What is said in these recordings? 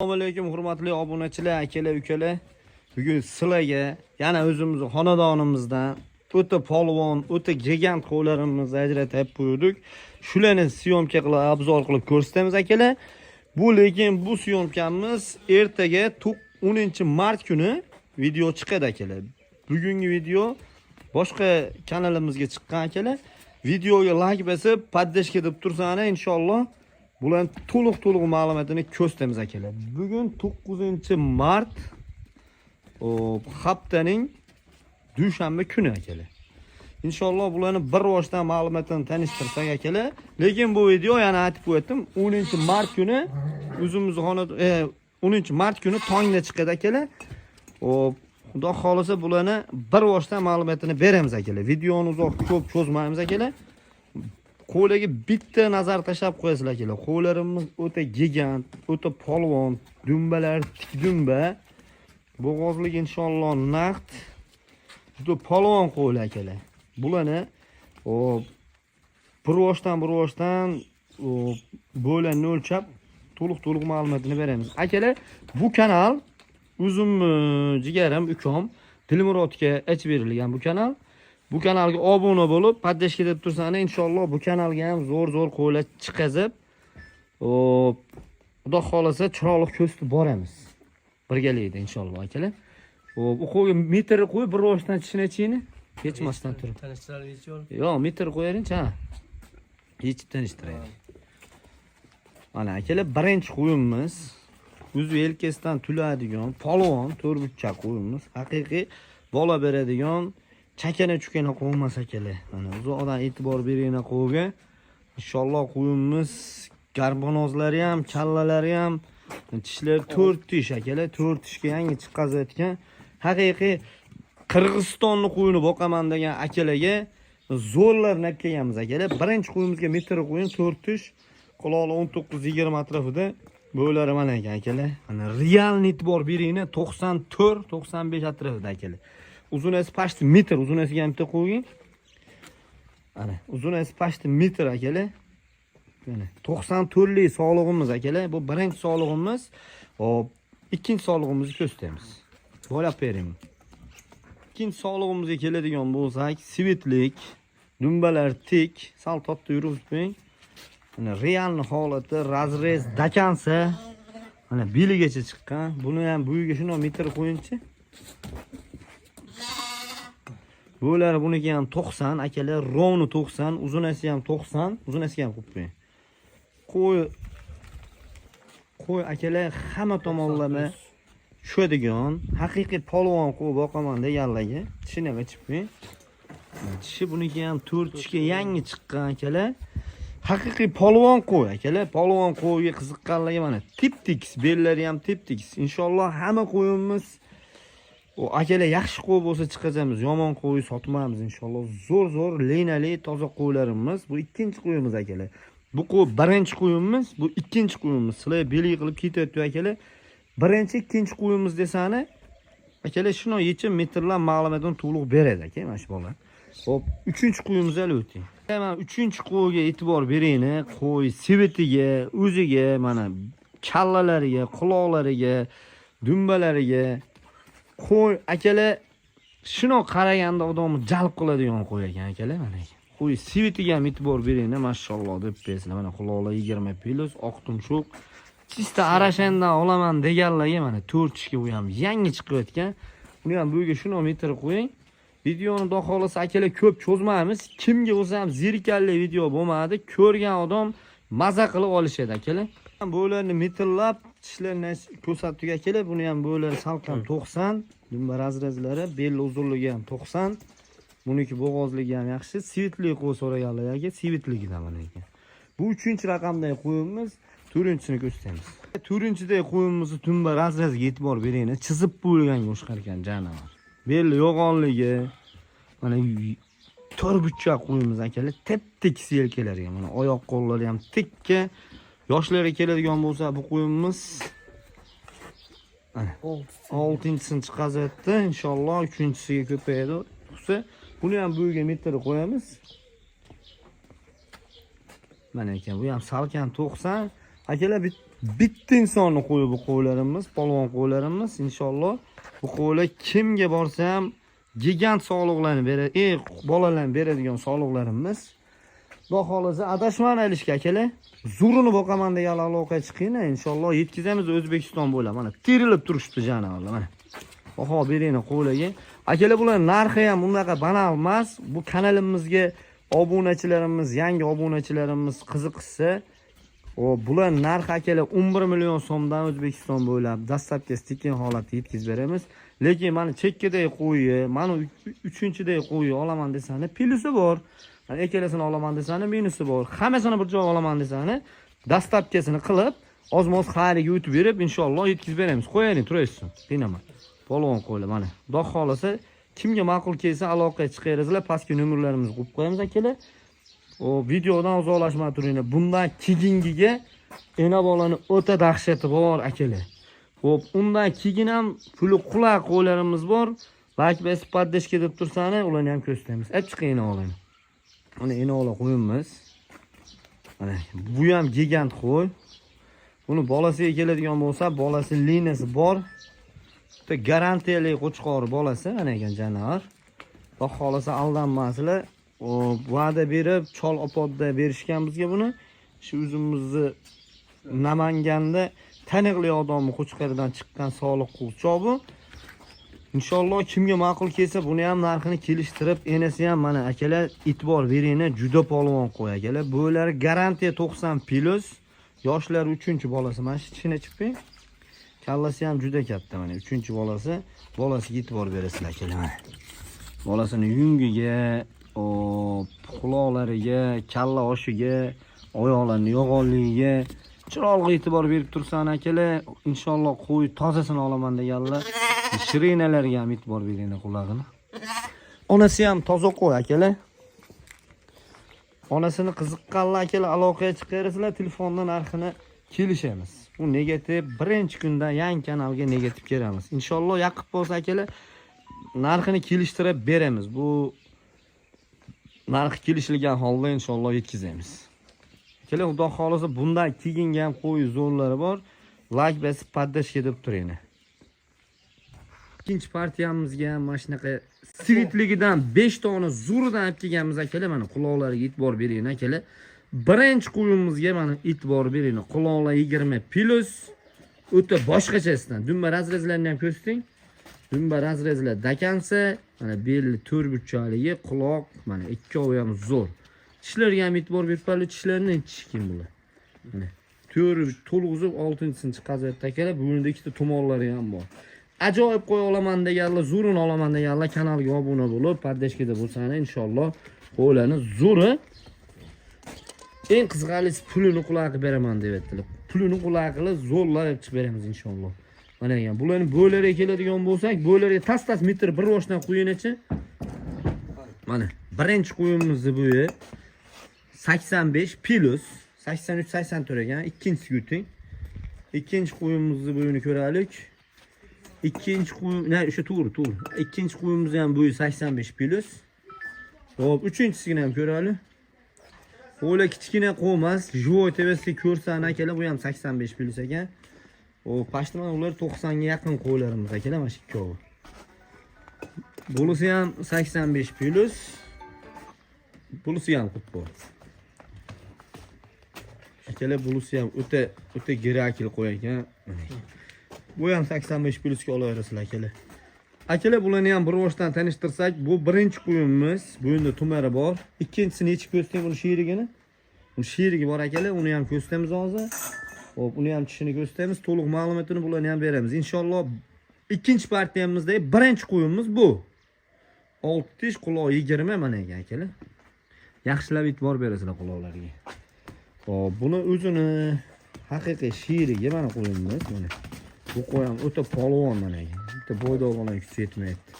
Assalomu alaykum, hurmatli obunachilar, akalar, ukalar. Bugun sizlarga yana o'zimizni xonadonimizdan o'ta polvon, o'ta gigant qo'ylarimizni ajratib qo'ydik. Shularni съёмка qilib, обзор qilib ko'rsatamiz, akalar. Bu lekin bu съёмка miz ertaga 10 mart kuni video chiqadi, akalar. Bugungi video boshqa kanalimizga chiqqan, akalar. Videoga like bosib, поддержка deb tursanglar, inshaalloh bularni to'liq to'liq ma'lumotini ko'rsatamiz, akalar. Bugun 9 mart, haftaning dushanba kuni, akalar. Inshaalloh bularni bir boshdan ma'lumotini tanishtirsak, akalar. Lekin bu video, yana aytib qo'ydim, 10 mart kuni o'zimizni xona 10 mart kuni tongda chiqadi, akalar. Xo'p, Xudo xohlasa, bularni bir boshdan ma'lumotini beramiz, akalar. Videoni uzoq ko'p cho'zmaymiz, akalar. Qo'ylarga bitta nazar tashlab qo'yasizlar, akalar. Qo'ylarimiz o'ta gigant, o'ta polvon, dumbalar tik dumba. Bo'g'ozlik inshaalloh naqd. Juda polvon qo'ylar, akalar. Bularni hop bir boshdan bo'ylarni o'lchab, to'liq to'liq ma'lumotini beramiz. Akalar, bu kanal o'zimni jigarim, ukam Dilmurodga ochib berilgan bu kanal. Bu kanalga obuna bo'lib, поддержка deb tursanglar, inshaalloh bu kanalga ham zo'r zo'r qo'ylar chiqazib, hop, Xudo xohlasa, chiroyli ko'rsatib boramiz. Birgalikda inshaalloh, akalar. Hop, u qo'yga metr qo'yib, bir boshdan tishini chini yechmasdan turib. Tanishtirib yechib. Yo'q, metr qo'yarinchi, ha. Yechib tanishtiraylik. Mana, akalar, birinchi qo'yimiz o'zi yelkasidan tuladigan polvon to'rtburchak qo'yimiz. Haqiqiy bola beradigan chakana chukana qo'ymas, akalar. Mana, uzoqdan e'tibor beringlar qo'yga. Inshaalloh qo'yimiz garbonozlari ham, kallalari ham, tishlari to'rt tish, akalar, to'rt tishga yangi chiqazayotgan haqiqiy Qirg'izistonni qo'yini boqaman degan akalarga zo'rlarni olib kelganmiz, akalar. Birinchi qo'yimizga metr qo'yin, to'rt tish, quloqli 19-20 atrofida, bo'ylari mana ekan, akalar. Mana, реальный e'tibor beringlar, 94 95 atrofida, akalar. Uzunasi почти metr, uzunasiga ham bitta qo'ying. Mana, uzunasi почти metr, akalar. Mana, 94 lik sog'lig'imiz, akalar. Bu birinchi sog'lig'imiz. Hop, ikkinchi sog'lig'imizni ko'rsatamiz. Bo'ylab bering. Ikkinchi sog'lig'imizga keladigan bo'lsak, светлик, dumbalar tik, sal totda yurib qo'ying. Mana, реальный holati, разрез до конца. Mana, beligacha chiqqan. Buni ham bo'yiga shundoq metr qo'yingchi. Bo'ylari buniki ham 90, akalar, ровно 90, uzunasi ham 90, uzunasiga ham qo'yib qo'ying. Qo'y qo'y, akalar, hamma tomonlama tushadigan haqiqiy polvon qo'y boqaman deganlarga tishini ham ochib qo'ying. Tishi buniki ham to'rt tishga yangi chiqqan, akalar. Haqiqiy polvon qo'y, akalar. Polvon qo'yga qiziqqanlarga mana, tip tekis, bellari ham tep tekis. Inshaalloh hamma qo'yimiz o akalar yaxshi qo'y bo'lsa chiqazamiz, yomon qo'y sotmaymiz inshaalloh. Zo'r zo'r lenali toza qo'ylarimiz. Bu ikkinchi qo'yimiz, akalar. Bu qo'y birinchi qo'yimiz, bu ikkinchi qo'yimiz. Sizlar belgi qilib ketyapti, akalar. Birinchi, ikkinchi qo'yimiz desani, akalar, shuni yechim metrlar ma'lumotini to'liq beradi, aka, mana shu bola. Xo'p, uchinchi qo'yimizga hali o'ting. Mana, uchinchi qo'yga e'tibor beringlar. Qo'y цвет iga, o'ziga, mana, kallalariga, quloqlariga, dumbalariga. Qo'y, akalar, shuni qaraganda odamni jalb qiladigan qo'y ekan, akalar, mana. Qo'y цвет iga ham e'tibor beringlar, mashalloh deb bersinlar. Mana, quloqlar 20 плюс, oq tumshuq. Чисто arashandan olaman deganlarga, mana, to'rt tishga u ham yangi chiqayotgan. Uni ham bo'yiga shuni metr qo'ying. Videoni xudo xohlasa, akalar, ko'p cho'zmaymiz. Kimga bo'lsa ham zerikarli video bo'lmadi. Ko'rgan odam maza qilib olishadi, akalar. Bo'ylarini metrlab, tishlarini ko'rsatdik, akalar. Buni ham bo'ylari salqin 90, dumba разрез lari, bel uzunligi ham 90. Buniki bo'g'ozligi ham yaxshi. Светлый qo'y so'raganlar aka, светлый ligidan mana ekan. Bu uchinchi raqamdagi qo'yimiz, to'rtinchisini ko'rsatamiz. To'rtinchidagi qo'yimizni dumba разрез iga e'tibor beringlar. Chizib qo'yilganga o'xshar ekan jonivor. Beli yo'g'onligi, mana, to'rtburchak qo'yimiz, akalar, tep tekis yelkalariga, mana, oyoq qo'llari ham tikka. Yoshlari keladigan bo'lsa, bu qo'yimiz mana oltinchisini chiqazyapti, inshaalloh uchinchisiga ko'payadi. Xususa buni ham bo'yiga metr qo'yamiz. Mana ekan, bu ham salkan 90. Akalar, bitta insonni qo'yi bu qo'ylarimiz, polvon qo'ylarimiz. Inshaalloh bu qo'ylar kimga borsa ham gigant sog'liqlarni beradi, bolalarni beradigan sog'liqlarimiz. Xudo xohlasa, adashmang ilishga, akalar. Zo'rini boqaman degan aloqa chiqinglar, inshaalloh yetkazamiz O'zbekiston bo'ylab. Mana terilib turishibdi jonivorlar, mana. Baho beringlar qo'ylarga. Akalar, bular narxi ham unaqa banal emas. Bu kanalimizga obunachilarimiz, yangi obunachilarimiz qiziqsa, o bular narxi, akalar, 11 million so'mdan O'zbekiston bo'ylab доставка si tekin holatda yetkazib beramiz. Lekin mana chekkadagi qo'yi, mana uchinchidagi qo'yi olaman desani plusi bor. Mana ikkalasini olaman desani minusi bor. Hammasini bir joy olaman desani доставка sini qilib, ozmoz xayriga o'tib berib, inshaalloh yetkazib beramiz. Qo'yaylik, turaysiz. Qiynaman. Polvon qo'ylar mana. Xudo xohlasa, kimga ma'qul kelsa, aloqaga chiqaverasizlar. Pastki nomerlarimizni qo'yib qo'yamiz, akalar. O videodan uzoqlashmay turinglar. Bundan keyingiga ena bolani o'ta dahshati bor, akalar. Xo'p, undan keyin ham puli quloq qo'ylarimiz bor. Like bosib, поддержка deb tursani, ularni ham ko'rsatamiz. Olib chiqing ena bolani. Mana ena bola qo'yimiz. Mana bu ham gigant qo'y. Buni bolasiga keladigan bo'lsa, bolasi liniyasi bor. Bitta garantiyali qo'chqor bolasi mana ekan jonivor. Xudo xohlasa, aldanmasizlar. O va'da berib, Chol Opodda berishgan bizga buni. Shu o'zimizni Namanganda taniqli odamni qo'chqoridan chiqqan soliq qo'rchoq bu. Inshaalloh kimga ma'qul kelsa, buni ham narxini kelishtirib, enasi ham mana, akalar, e'tibor beringlar, juda polvon qo'y, akalar. Bo'ylari garantiya 90 plus. Yoshlari 3 bolasi. Mana shu tishini chiqing. Kallasi ham juda katta mana 3 bolasi. Bolasiga e'tibor berasizlar, akalar, mana. Bolasini yungiga, hop, quloqlariga, kalla oshiga, oyoqlarini yo'g'onligiga chiroyli e'tibor berib tursan, akalar, inshaalloh qo'y tozasini olaman deganlar shirinalariga ham e'tibor beringlar, qulog'ini. Onasi ham toza qo'y, akalar. Onasini qiziqqanlar, akalar, aloqaga chiqaverasizlar, telefonda narxini kelishamiz. Bu negativ birinchi kundan yangi kanalga negativ kelamiz. Inshaalloh yaqin bo'lsa, akalar, narxini kelishtirib beramiz. Bu narxi kelishilgan holda inshaalloh yetkazamiz. Akalar, xudo xohlasa, bundan keyingi ham qo'y zo'rlari bor. Like bosib, поддержка deb turinglar. Ikkinchi partiyamizga ham mana shunaqa svitligidan 5 dona zo'ridan olib kelganmiz, akalar. Mana quloqlariga e'tibor bering, akalar. Birinchi qo'yimizga mana e'tibor beringlar. Quloqlar 20 plus, o'ta boshqachasidan. Dumba разрез larini ham ko'rsating. Dumba разрез lar до конца, mana belli to'rtburchaligi, quloq mana ikkovi ham zo'r. Tishlariga ham e'tibor berib qo'yinglar, tishlarini tish kim bular. Mana to'rt to'lg'izib oltinchisini chiqazyapti, akalar. Bunda ikkita tumonlari ham bor. Ajoyib qo'ya olaman deganlar, zo'rini olaman deganlar kanalga obuna bo'lib, поддержка da bo'lsanglar, inshaalloh qo'ylarni zo'ri. Eng qiziqarlisi, pulini qulay qilib beraman deb aytdilar. Pulini qulay qilib, zo'rlab chiqib beramiz inshaalloh. Mana ekan, bularni bo'ylariga keladigan bo'lsak, bo'ylariga tas-tas metr bir boshdan quyinachi. Mana birinchi quyimizni bo'yi 85 plus 83 84 ekan. Ikkinchisiga o'ting. Ikkinchi quyimizni bo'yini ko'raylik. Ikkinchi quyim, ne, o'sha to'g'ri, to'g'ri. Ikkinchi quyimizni ham bo'yi 85 plus. Xo'p, uchinchisini ham ko'raylik. Qo'ylar kichkina qo'ymas, живой tevasida ko'rsan, akalar, bu ham 85 plus ekan. O, pashti mana ular 90 ga yaqin qo'ylarimiz, akalar, mana shu ikkovi. Bunisi ham 85 plus. Bunisi ham qo'yib. Akalar, bunisi ham o'ta o'ta gerakli qo'y ekan. Mana. Bu ham 85 plusga olaverasizlar, akalar. Akalar, bularni ham bir boshdan tanishtirsak, bu birinchi quyimiz, bu endi tumari bor. Ikkinchisini yechib ko'rsating buni sherigini. Buni sherigi bor, akalar, uni ham ko'rsatamiz hozir. Xo'p, uni ham tishini ko'rsatamiz, to'liq ma'lumotini bularni ham beramiz. Inshaalloh ikkinchi partiyamizdagi birinchi quyimiz bu. 6 tish, quloq 20 mana ekan, akalar. Yaxshilab e'tibor berasizlar quloqlariga. Xo'p, buni o'zini haqiqiy sherigi mana qo'yimiz mana. Bu qo'y ham o'ta polvon mana ekan. Bitta bo'ydoq bilan kuchi yetmayapti.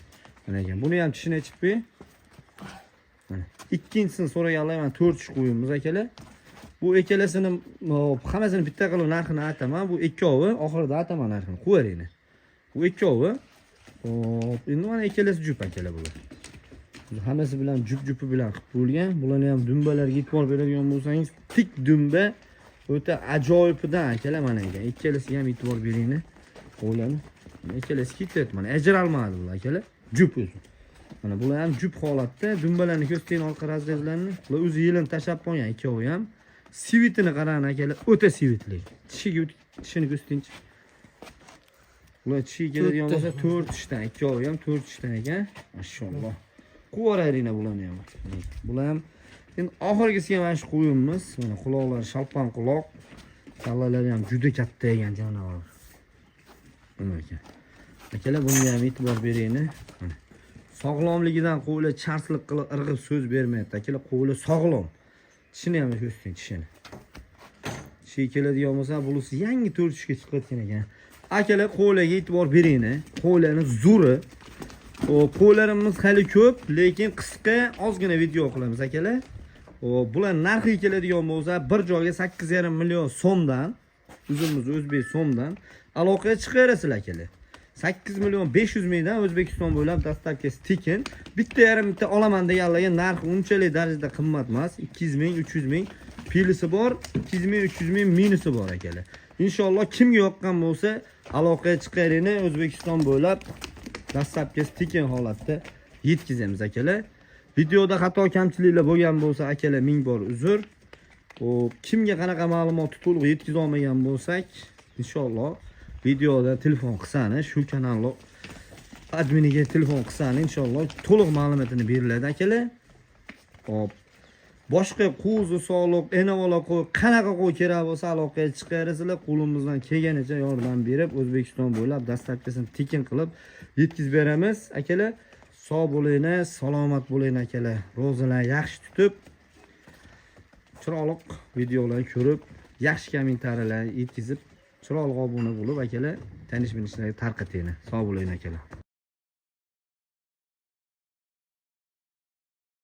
Mana ekan. Buni ham tishini yechib qo'y. Mana. Ikkinchisini so'raganlar mana 4 tish qo'yimiz, akalar. Bu ikkalasini hop, hammasini bitta qilib narxini aytaman. Bu ikkovi oxirida aytaman narxini. Qo'yaringlar. Bu ikkovi. Hop, endi mana ikkalasi jup, akalar, bular. Hammasi bilan jup jupi bilan qilib qo'yilgan. Bularni ham dumbalarga e'tibor beradigan bo'lsangiz, tik dumba. O'ta ajoyibidan akalar mana ekan. Ikkalasiga ham e'tibor beringlar. Qo'ylarni. Mana ikkalasi ketyapti mana. Ajralmadi bular akalar. Jup o'zi. Mana bular ham jup holatda. Dumbalarni ko'z orqa разрез larni. Bular o'zi yelin tashlab qo'ygan ikkovi ham. Цвет ini qarang akalar, o'ta цвет li. Tishiga tishini ko'rsatingchi. Bular tishiga keladigan bo'lsa 4 tishdan, ikkovi ham 4 tishdan ekan. Mashalloh. Quvvoraveringlar bularni ham. Bular ham endi oxirgisiga mana shu qo'yimiz. Mana quloqlari shalpan quloq. Kallalari ham juda katta ekan jonivor. Mana ekan. Akalar, bunga ham e'tibor beringlar. Mana. Sog'lomligidan qo'ylar charslik qilib irg'ib so'z bermayapti. Akalar, qo'ylar sog'lom. Tishini ham ko'rsating, tishini. Tishiga keladigan bo'lsa, bunisi yangi 4 tishga chiqayotgan ekan. Akalar, qo'ylarga e'tibor beringlar. Qo'ylarni zo'ri. Xo'p, qo'ylarimiz hali ko'p, lekin qisqa ozgina video qilamiz akalar. Xo'p, bular narxiga keladigan bo'lsa, bir joyga 8,5 million so'mdan, o'zimiz o'zbek so'mdan aloqaga chiqaverasizlar akalar. 8 million 500 mingdan O'zbekiston bo'ylab доставка si tekin. Bitta yarim bitta olaman deganlarga narxi unchalik darajada qimmat emas. 200 ming, 300 ming плюс i bor, 200 ming, 300 ming минус i bor akalar. Inshaalloh kimga yoqqan bo'lsa, aloqaga chiqaringlar, O'zbekiston bo'ylab доставка si tekin holatda yetkazamiz akalar. Videoda xato kamchiliklar bo'lgan bo'lsa, akalar, ming bor uzr. Xo'p, kimga qanaqa ma'lumotni to'liq yetkaza olmagan bo'lsak, inshaalloh videoda telefon qilsani, shu kanalni adminiga telefon qilsani, inshaalloh to'liq ma'lumotini beriladi akalar. Xo'p, boshqa qo'zi soliq, enavala qo'y, qanaqa qo'y kerak bo'lsa aloqaga chiqaverasizlar, qo'limizdan kelganicha yordam berib, O'zbekiston bo'ylab доставка sini tekin qilib yetkazib beramiz akalar. Sog' bo'linglar, salomat bo'linglar akalar. Ro'zalar yaxshi tutib, chiroyli videolar ko'rib, yaxshi kommentariyalar yetkazib, chiroyli obuna bo'lib akalar, tanish bilishlarga tarqatinglar. Sog' bo'ling akalar.